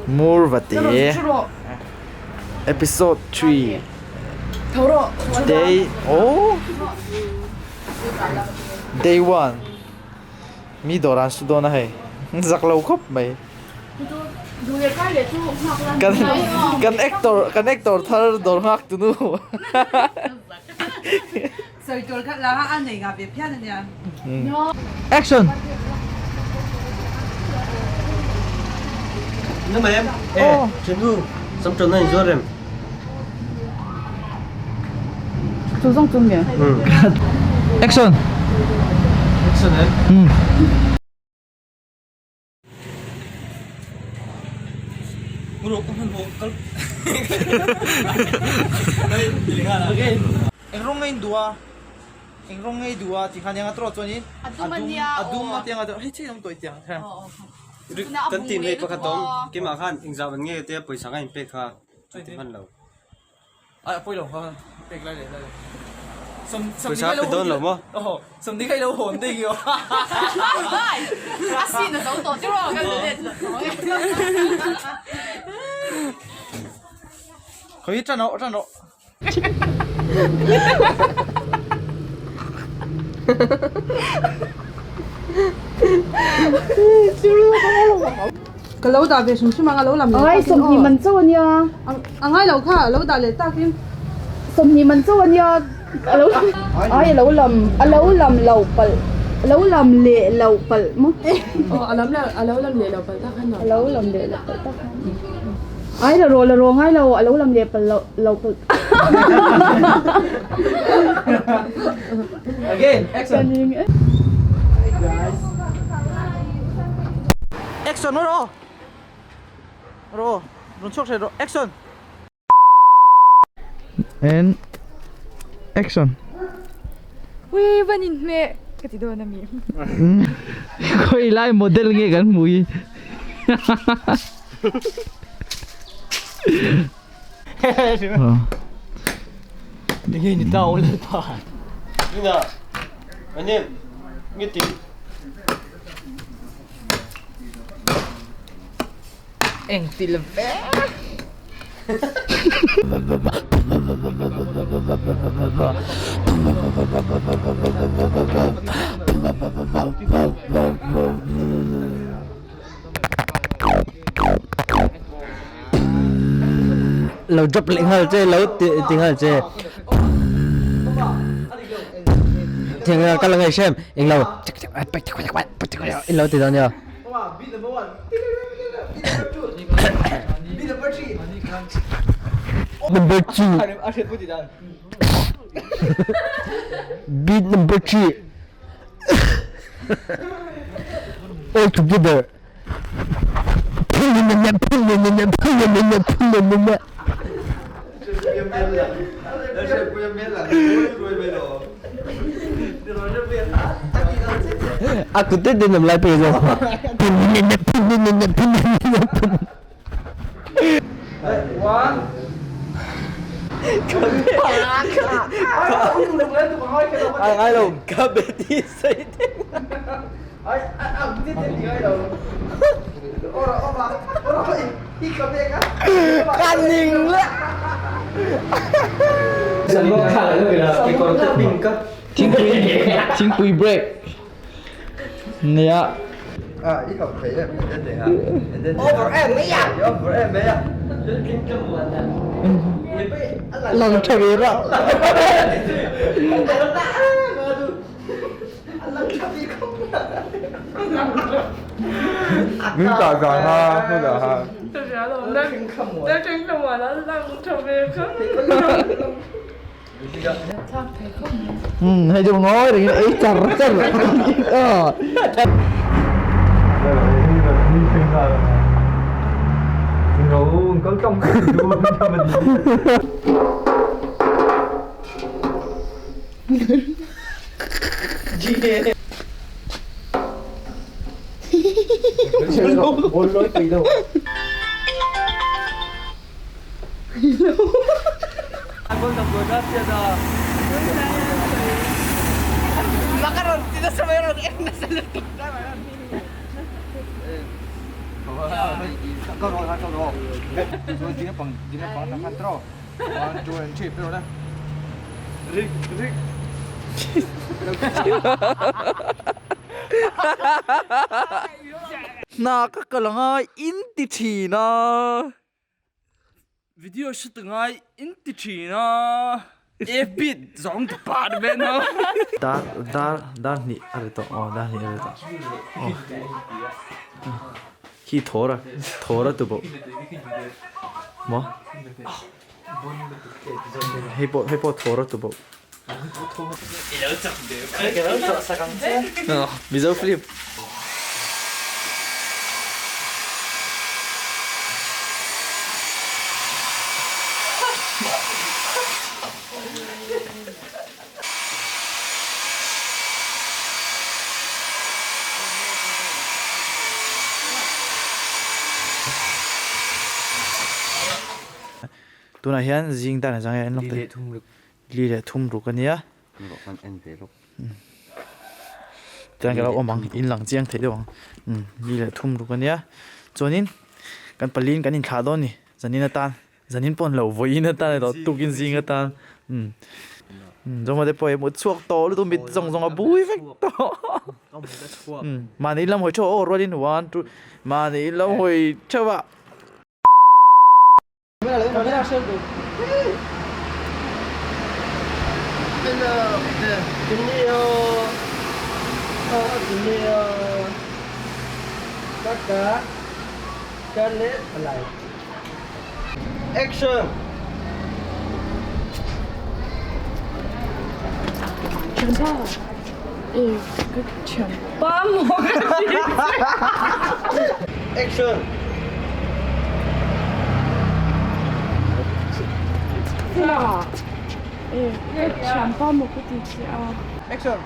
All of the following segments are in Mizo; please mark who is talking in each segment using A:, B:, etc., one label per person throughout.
A: Murvate episode 3 day oh day 1 mi dawr an su dawn a hei zak lo khawp mai kan kan actor kan actor thar dawr nghak tu nu. Action! Action! Eng rawng nge in duh a? Eng rawng nge i duh a? Tih khan eng a tawrh chuanin a dum a dum a tiang a hei chiah awm tawh i tiang khan.
B: Kan team hei pakhat awm keimah khan engzah man nge tia pawisa kha in pek kha a ti hman lo.
A: Ai a pawi lo kha pek lai leh lai leh. Sawm
B: Pawisa a pe dawn lo maw?
A: Aw sawmni kha i lo hawn daih kio.
C: A sin a zo tawh chu rawh kan let lo tawh ang e.
A: Khawi tan rawh tan rawh.
D: Ka lo dah ve hrim hrim ang a lo lam leh
C: Ai sawmhnih man chauh a nia.
D: A ngai lo kha a lo dah leh takin.
C: Sawmhnih man chauh a nia a lo ai a lo lam a lo lam lo palh a lo lam leh lo palh maw.
D: Aw a lam leh a lo lam leh lo palh tak khan
C: a lo lam leh lo palh tak khan ai la rawh la rawh ngai lo a lo lam leh palh lo lo palh.
A: Again action. Action rawh rawh rawn chhuak hreh rawh action. And action.
E: Ui van in hmeh ka ti dawn ami.
A: Khawi lai model nge kan hmu hi.
B: Enge ni ta ul pa. Nina. Anem. Ngeti.
A: Eng ti la ve.
B: Lo drop leh nghal che lo ti ti nghal che thiang ka la ngaih hrem eng lo in lo ti dawn nia. Number 2 Beat number 3 All together. A kut te te nam lai pe zo.
A: Ai ngai lo ka beti sei te. Ka ning le. Thingpui thingpui break. Nia. Lang tha ve ra.
F: Min tah zah ha hu dah ha.
A: Hei chu ngawi rengin ei char char a. Hna ka kal anga in ti thin a. Video hre ta ngai in ti thin a. E bit zawng ti pat ve no. Dar dar dar hnih a ri tawh aw dar hnih a ri tawh aw khi thawr a thawr a tu bawk maw hei pawh hei pawh thawr a tu bawk Mizo film. Tunah hian zing dan a zang en lawk teh. Li leh thum ruk a nia. Chuan ka lo awm ang in lang chiang thei deuh ang. Li leh thum ruk a nia. Chuanin kan paliin kan inthlah dawn a ni zanin atan. Zanin pawh an lo vawiin atan erawh tukin zing atan. Zawma te pawh hi hmuh chhuak tawh lutuk mit zawng zawng a bui vek tawh. Mahni lam hawi theuh aw rualin one two mahni lam hawi theuh a.
B: Action! Action! Action!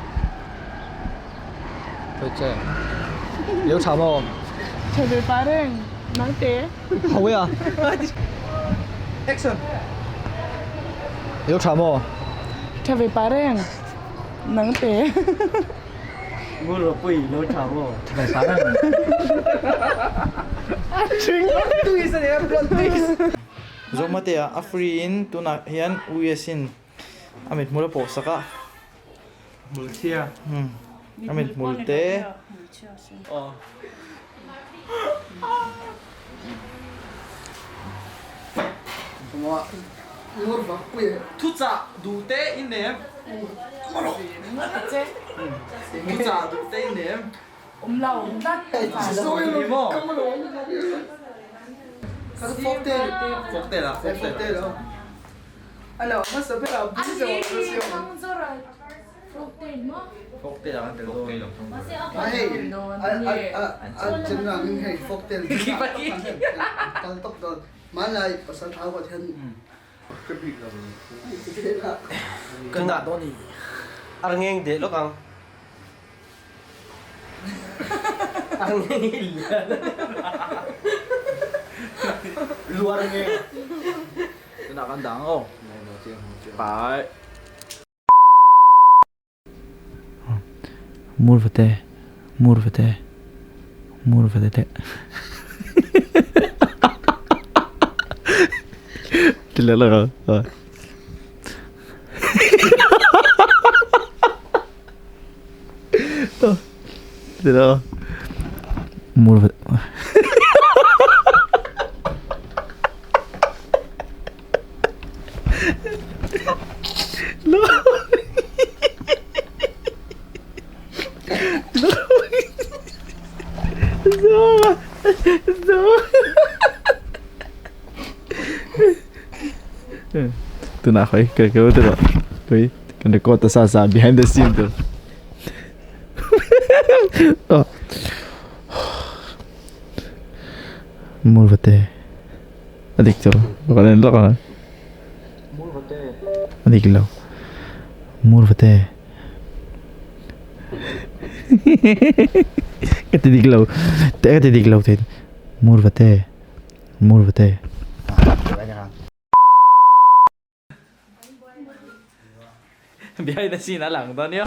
B: Action!
D: Tha ve pa reng nang te.
A: Zawhmate ah a free in tunah hian US in a mithmul a pawh sak a. Hmulchhia. A mithmul te. Thuchah duh te i nem. Thuchah duh te i nem. Fawkte la, fawkte la. Fawkte la kan tel dawn. Kan dah dawn i.
B: Arngeng deh lawk ang. Arngeng hi lian a ni. Lu arngeng.
A: Tunah kan dah ang aw. Pai. Mur vate, mur vate, mur vate te. Ti leh lawk ang. Ti leh lawk ang. Mur vate. Tunah khawi ka ka te rawh khawi kan record ta sa sa behind the scene tur mur vate a dik chu ka en lawk ang a dik lo mur vate ka ti dik lo te ka ti dik lo thei mur vate mur vate behind the scene a lang dawn nia.